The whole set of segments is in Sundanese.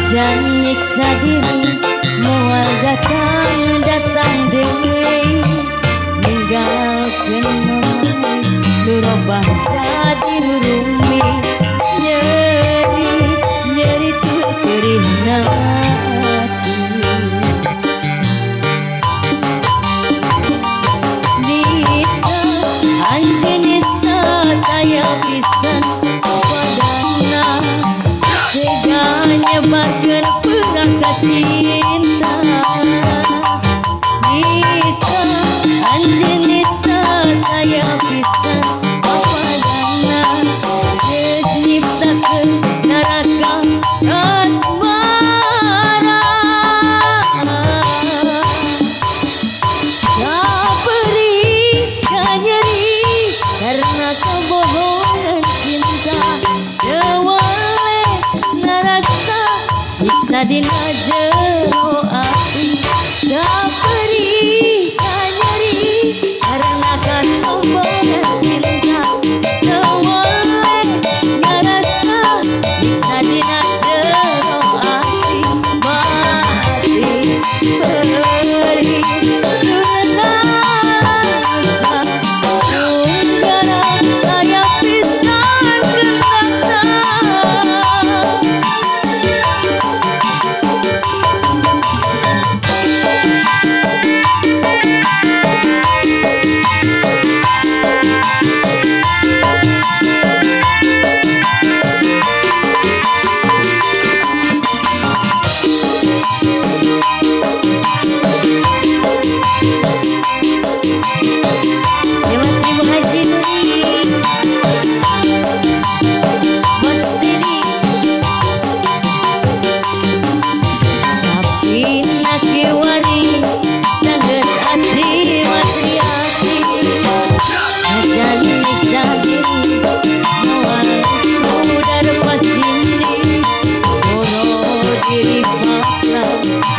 Najan nyiksa diri moal datang datang deui ninggalkeun mamai nu robah jadi nu rumi nyeri nyeri tur perihna ati nista anjeun nista taya pisan padana tega nyebarkeun perangkat cinta nista anjeun nista taya pisan papadana geus nyiptakeun neraka asmara kaperih kanyeri karena kebohongan cinta teu narasa nyiksa dina jero ati kaperih kanyeri karena kasombongan cinta teu narasa nyiksa dina jero ati masih perih tur tarasa tunggara aya pisan kenana. Terima kasih Bu Haji Nuri, Bos Dedi. Tapi nakiwari sanggeus ati matriati najan nyiksa diri moal pudar pasindi boro diri pasrah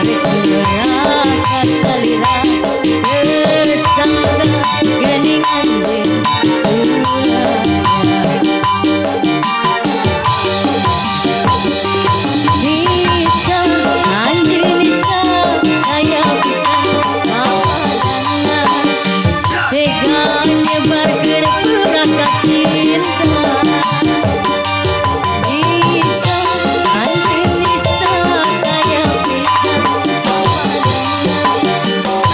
rek sumera ka salira teu sangka geuning anjeun sulaya. Nista anjeun nista aya pisan papadana tega nyebarkeun perangkat cinta nista anjeun nista aya pisan papadana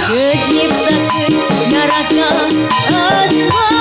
geus nyiptakeun neraka asmara.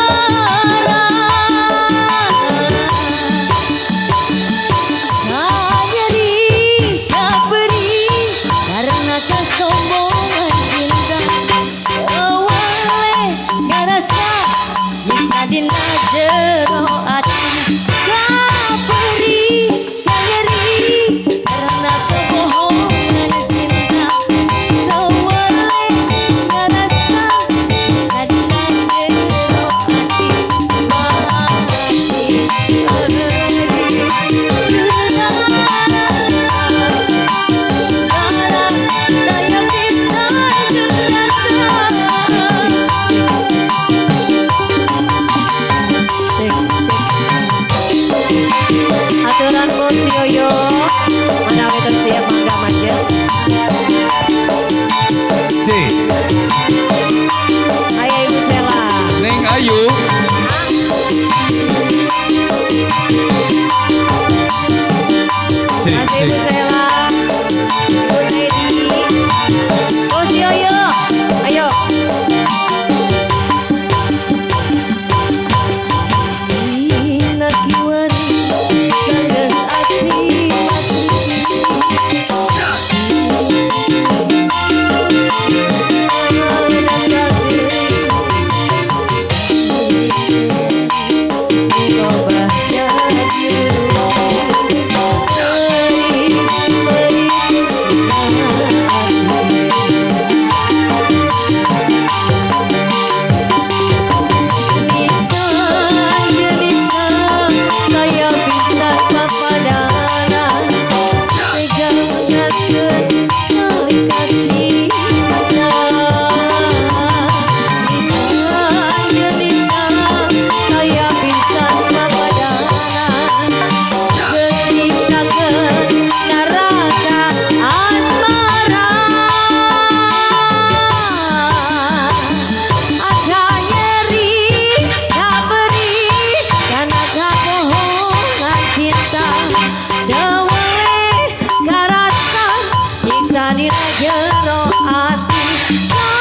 Dina jero ati.